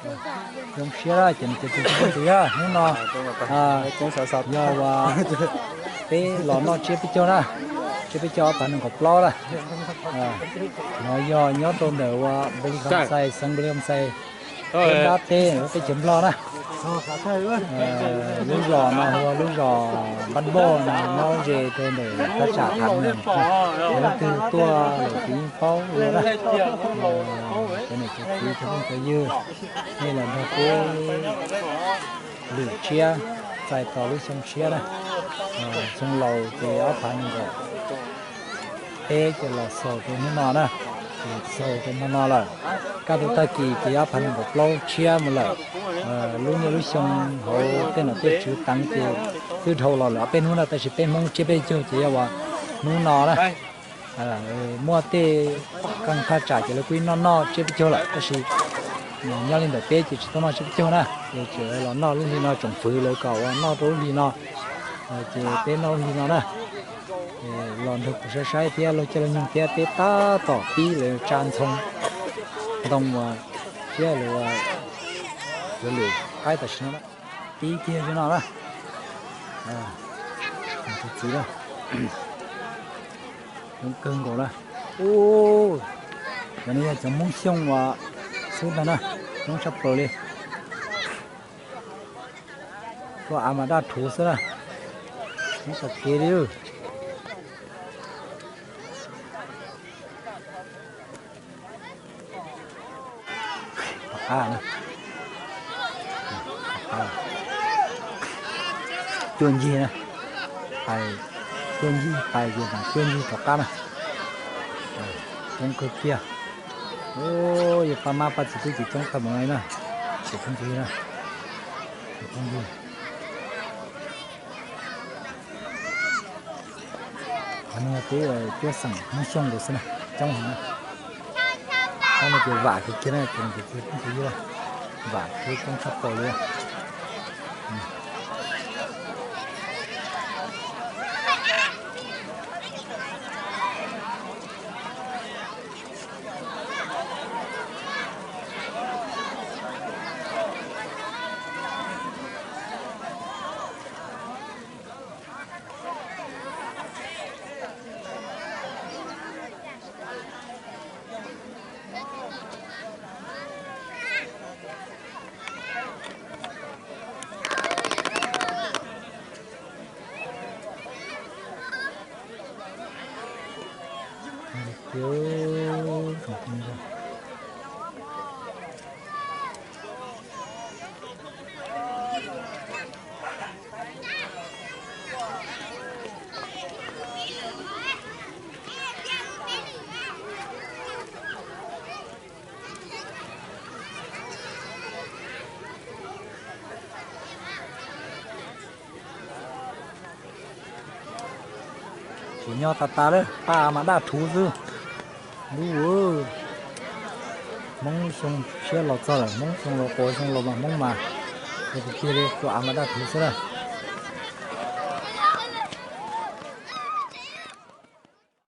Zoo siab na ces nws ces tus tus tus yog hnub no yog uas peb los noj tsiab peb caug na, tsiab peb caug ob phav nees nkaum plaub na. No yog nyob rau ntawm uas Npali Kham Xais, xeev Npali Kham Xais, teb dab teb teb chaws Nplog na. Lub zos no hu ua lub zos Npab Npoj no, nyob ze rau ntawm thaj tsam Tham Meem. Leej twg tuaj lawm ces yeej paub ua na. Cov niam cov txiv cov phooj cov ywg, nej los nrog peb lwm tsiab txais tos lub xyoo tshiab na. Xyoo laus ces ob phav nees nkaum peb ces los xaus rau hnub no na, ces xaus rau hmo no lawm. Kaj ntug tag kis ces ob phav nees nkaum plaub tshiab mus lawm. Lub niaj lub xyoo hauv tej nom tej tswv teev ces twb dhau los lawm ob peb hnub na, tab sis peb Hmoob tsiab peb caug ces yog uas hnub no na. Muaj tej koog thaj tsam ces lawv kuj noj noj tsiab peb caug lawm, tab sis nyob li ntawm peb ces tsis tau noj tsiab peb caug na, ces tseem los noj lub hli no, tsoom fwv lawv kom uas noj rau lub hli no, ces peb noj lub hli no na. Los nrog kuv saib saib thiab, laug caij laug nyoog thiab, peb tab tom pib lawv tsa ntxhoo ntoo uas thiab lawv lwm qaib tam sim no na. Pib kiag zoo no na. Tus txiv na, coob kawg nkaus na. Cov no yog cov Hmoob Xyooj uas xub ntag na, coob tshaj plaws li. Tuaj av mas daj rhuv xwb na, coob tag kev li. Tom qab, cuaj ncig na, pais, cuaj ncig pais ces mam cuaj ncig rov qab na. Coob kawg kiag. Yog pab mab pab txiv tub ces coob tag mus no li na. Ces phooj ywg na, phooj ywg, qhov no yog peb cuab xeem Hmoob Xyooj ntawd xwb na, coob heev na. Qhov no ces vam kawg kiag na, ces phooj ywg, vam kawg coob tshaj plaws li. Tsis nyob tas tas lawm, pab mas daj rhuv xwb. Lub, Hmoob Xyooj siab los txog lawm, Hmoob Xyooj los quas Xyooj los mas Hmoob mas, tus kiag li tus av mas daj rhuv xwb na.